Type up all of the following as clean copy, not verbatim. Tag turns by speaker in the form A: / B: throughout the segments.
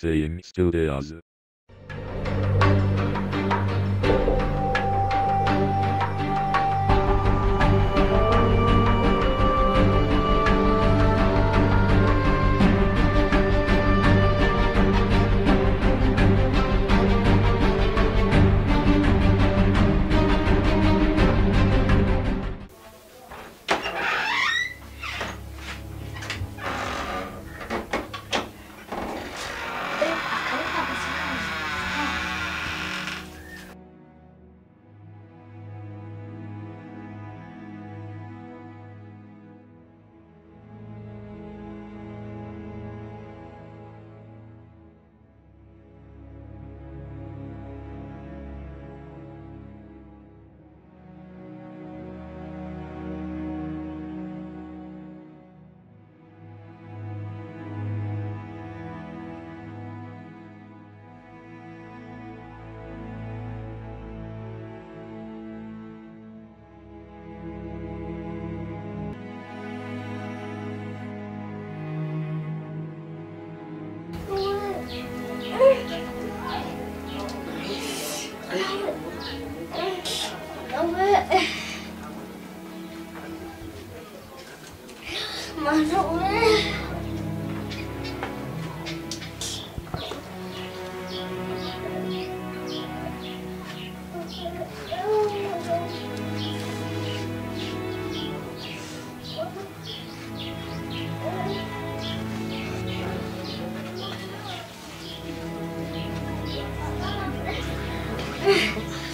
A: Saying Studios.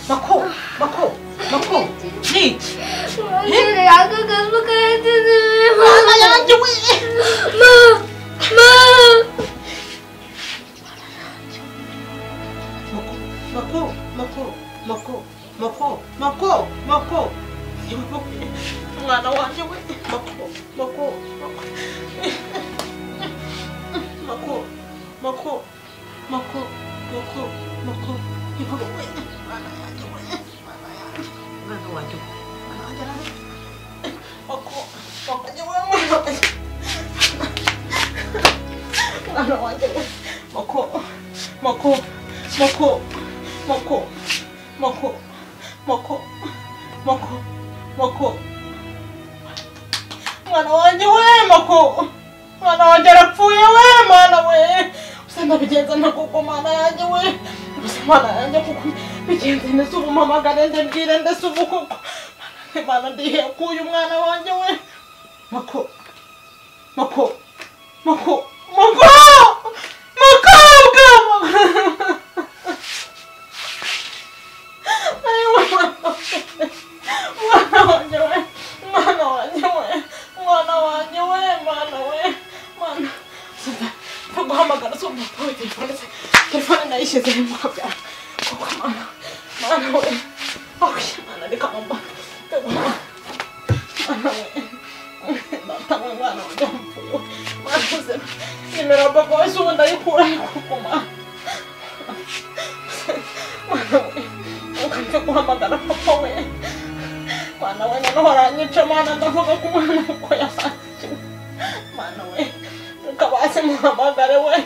B: Mako, Mako, Mako, ni. Mako, Mako, Mako, Mako, Mako, Mako. Mwana wanjye we, Mako, Mako, Mako. Mako, Mako, Mako, Mako, Mako. Mwana yanjye we, mwana yanjye, mwana wanjye, mwana wanjye ararira. Mako, Mako, mwana wanjye. Mwana wanjye we, Mako, Mako, Mako, Mako, Mako, Mako, Mako, Mako. Mwana wanjye we, Mako. Mwana wanjye arapfuye we, mwana we. Usa ndabigenza nta kuko mwana yanjye we. Usa mwana yanjye kuko bigenze neza ubu mpamagare ndabwire ndetse ubu koko. Mana ndihekuye umwana wanjye we. Mako, Mako, Mako, Mako, Mukobwa. Mwana wanjye we, mwana wanjye we, mwana wanjye we, mwana we, mwana. Guhamagara si umupapa we telefone se, telefone nayishyize he mukabyara. Koko mwana, mwana we, mwana reka mama, mwana we, data we, mwana wanjye wapfuye we, mwana uze, nimero ya papa we se ubu ndayikura he koko mwana. Mwana we, ukamve guhamagara papa we. Mwana we noneho aranyica mwana ndavuga ko umwana uko yasangiwe. Mwana we, ukabase muhamagare we.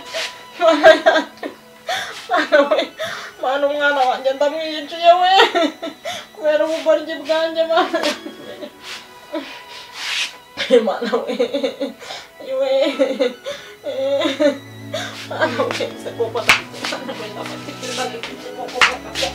B: Mwana yanjye, mwana we, mwana umwana wanjye ndamwiyiciye we. Kubera ubugoryi bwanjye mwana yanjye. Mwana we, we. Mwana we, se koko mwana we ndabatikira ndikuki koko koko.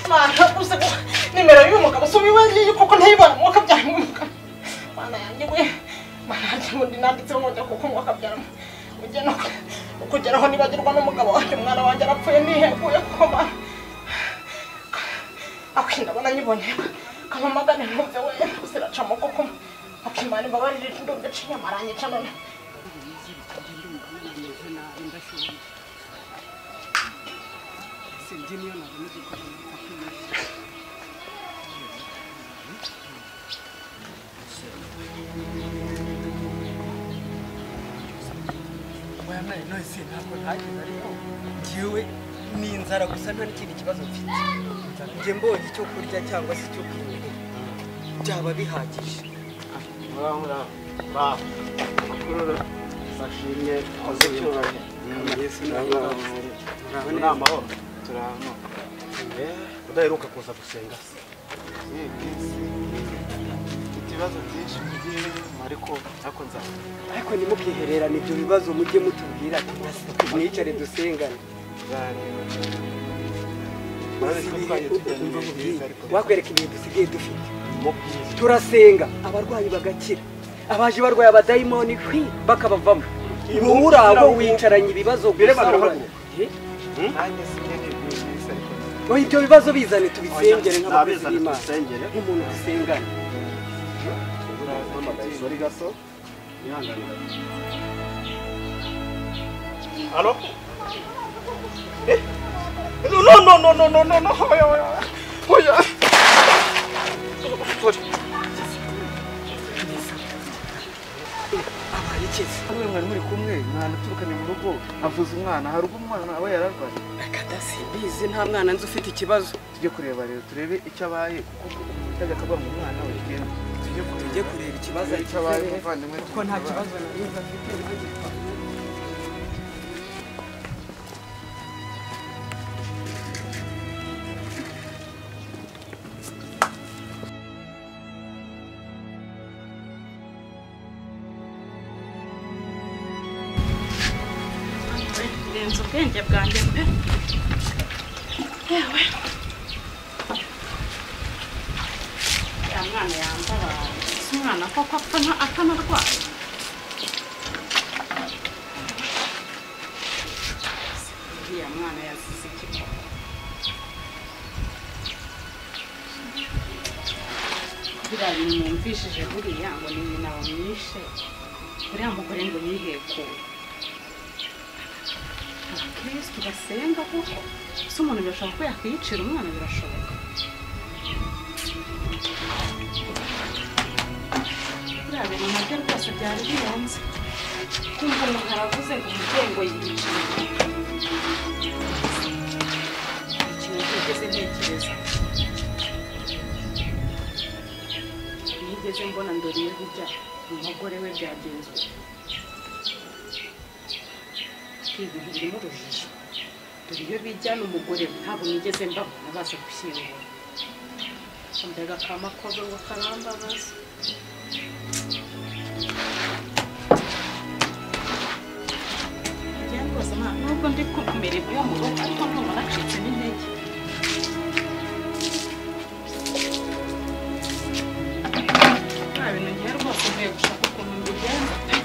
B: Mana uze nimero y'uyu mugabo si uwiwe ngiyi kuko ntayibona mwuka byara umugabo. Mana yanjye we, mana yanjye ubundi nanditseho ngo njya kuko mwuka byara ujye no kugeraho nibagirwa n'umugabo wanjye, umwana wanjye arapfuye nihekuye kuko mana akwinda ndabona nyibonye kamamagane ntumve we usiracamo kuko akimana imbabarire ndumva iciye amaranyica none.
A: Njyewe ni inzara gusa nta n'ikindi kibazo mfite. Njye mbonye icyo kurya cyangwa se icyo kunywa byaba bihagije.
C: Udaheruka kuza gusenga se?
D: Ibibazo byinshi bigiye ariko nzaba.
A: Ariko ntimukihererane ibyo bibazo mujye mutubwira mwicare dusengane. Wakwereka ibihe dusigaye dufite. Turasenga abarwayi bagakira, abaje barwaye abadayimoni hwi bakabavamo. Wowe uri aho wicaranye ibibazo gusa. Ibyo bibazo bizane tubisengere nk'abakozi b'Imana, nk'umuntu dusengane.
C: Allo? No no no no no no no. Oya oya. Oya.
D: Mwe mwari muri kumwe mwana turukanye mu rugo avuza umwana hari ubwo umwana we yararwaye.
A: Akada simbizi nta mwana nzi ufite ikibazo.
D: Tujye kureba rero turebe icyo abaye kuko utajya akabwa mu mwana we genda.
A: Tujye kureba ikibazo
D: icyo abaye muvandimwe
A: kuko nta kibazo nari afite.
E: Birenze ubwenge bwanjye pe. Yewe ya mwana yambara si umwana koko apfa atanarwaye. Uriya mwana yazize iki koko? Biriya bintu numvishije buriya ngo ni nyina wamwishe, uriya mugore ngo yihekuye. Abakristu basenga koko si umuntu birashoboka ko yakwiyicira umwana? Birashoboka. Biriya bintu nabyo rwose byari birenze. Kumva umuntu aravuze ngo umubyeyi ngo yiyicire, ikintu ntigeze ntekereza, nigeze mbona ndoriye bijya umugore we byagenze. Ibintu birimo urujijo. Dore iyo bijyana umugore ntabwo nigeze mbabona baza gushyingura. Mbega akamakobe ngo karambabaza. Njyewe rwose nubwo ndi ku mirimo yo mu rugo ariko ndumva nacitse n'intege. Nta bintu ngewe rwose nkwiye gushaka ukuntu mbigenza pe.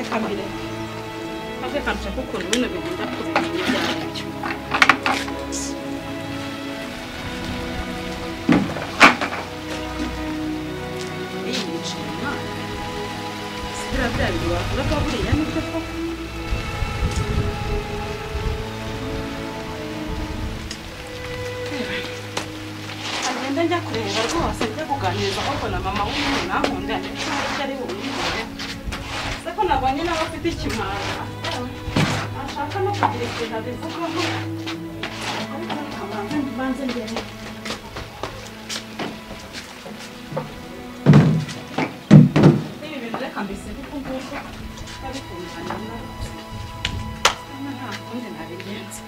E: Reka mbireke ave kanshaka ukuntu bino bintu ndakubimenya ibyo ari byo. Yiyicaye umwana sibira bya bintu bavugaga buriya nibyo koko. Agenda njya kureba rwose, njya kuganiriza ahubwo na mama w'umuntu nankunda ndetse icyo ari bumwumve. Se ko nabonye nawe afite ikimara ashaka no kugira ikintu abivugaho, ariko reka mbanze mbanze ngende. Ibi bintu reka mbisige uko nguko babitunganya nta kundi nabigenza.